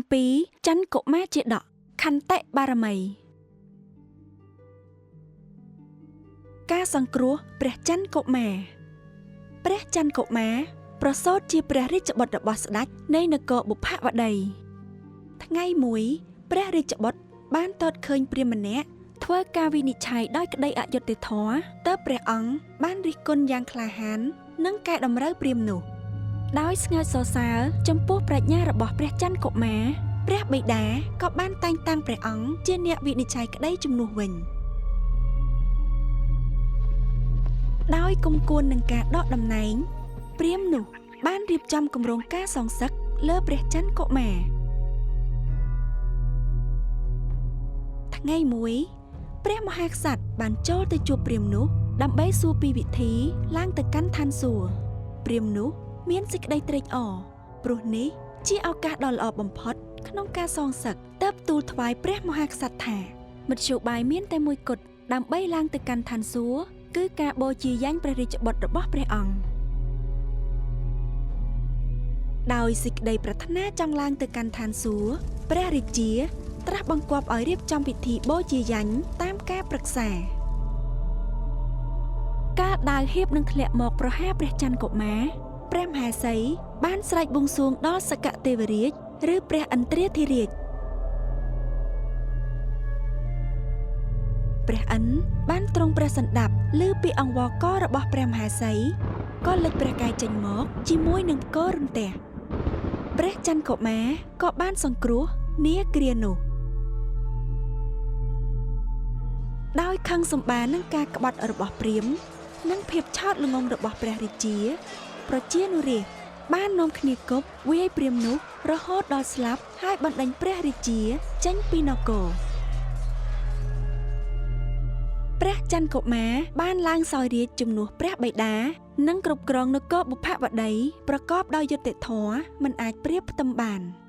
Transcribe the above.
7ច័ន្ទកុមារជាដកខន្តិបារមីការសង្គ្រោះព្រះច័ន្ទកុមារព្រះច័ន្ទកុមារប្រសូតជាព្រះរាជបុត្ររបស់ស្ដេចនៃនគរបុព្វវតីថ្ងៃមួយព្រះរាជបុត្របានទតឃើញព្រាហ្មណ៍ម្នាក់ធ្វើការវិនិច្ឆ័យដោយក្តីអយុត្តិធម៌ទើបព្រះអង្គបានរិះគន់យ៉ាងក្លាហាននិងកែតម្រូវព្រាហ្មណ៍នោះដោយស្ងើចសរសើរចំពោះប្រាជ្ញារបស់ព្រះច័ន្ទកុមារព្រះបិតាក៏បានតែងតាំងព្រះអង្គជាអ្នកវិនិច្ឆ័យក្តីជំនួសវិញដោយគុំគួននឹងការដកតំណែងព្រាហ្មណ៍នោះបានរៀបចំគម្រោងការសងសឹកលើព្រះច័ន្ទកុមារថ្ងៃមួយព្រះមហាក្សត្របានចូលទៅជួបព្រាហ្មណ៍នោះដើម្បីសួរពីវិធីឡើងទៅកាន់ឋានសួគ៌ព្រាហ្មណ៍នោះមានសេចក្តីត្រេកអរព្រោះនេះជាឱកាសដ៏ល្អបំផុតក្នុងការសងសឹកទើបទូលថ្វាយព្រះមហាក្សត្រថាមធ្យោបាយមានតែមួយគត់ដើម្បីឡើងទៅកាន់ឋានសួគ៌គឺការបូជាយញ្ញព្រះរាជបុត្ររបស់ព្រះអង្គដោយសេចក្តីប្រាថ្នាចង់ឡើងទៅកាន់ឋានសួគ៌ព្រះរាជាត្រាស់បង្គាប់ឲ្យរៀបចំពិធីបូជាយញ្ញតាមការប្រឹក្សាកាលដាវហៀបនឹងធ្លាក់មកប្រហារព្រះច័ន្ទកុមារព្រះមហេសីបានស្រែកបួងសួងដល់សកទេវរាជឬព្រះឥន្ទ្រាធិរាជព្រះឥន្ទ្របានទ្រង់ព្រះសន្តាប់ឮពីអង្វរកររបស់ព្រះមហេសីក៏លេចព្រះកាយចេញមកជាមួយនឹងផ្គររន្ទះព្រះច័ន្ទកុមារក៏បានសង្គ្រោះនាគ្រានោះដោយខឹងសម្បានឹងការក្បត់របស់ព្រាហ្មណ៍និងភាពឆោតល្ងង់របស់ព្រះរាជាប្រជានុរាស្ត្របាននាំគ្នាគប់វាយព្រាហ្មណ៍នោះរហូតដល់ស្លាប់ហើយបណ្ដេញព្រះរាជាចេញពីនគរព្រះច័ន្ទកុមារបានឡើងសោយរាជ្យជំនួសព្រះបិតានិងគ្រប់គ្រងនគរបុព្វវតីប្រកបដោយយុត្តិធម៌មិនអាចប្រៀបផ្ទឹមបាន។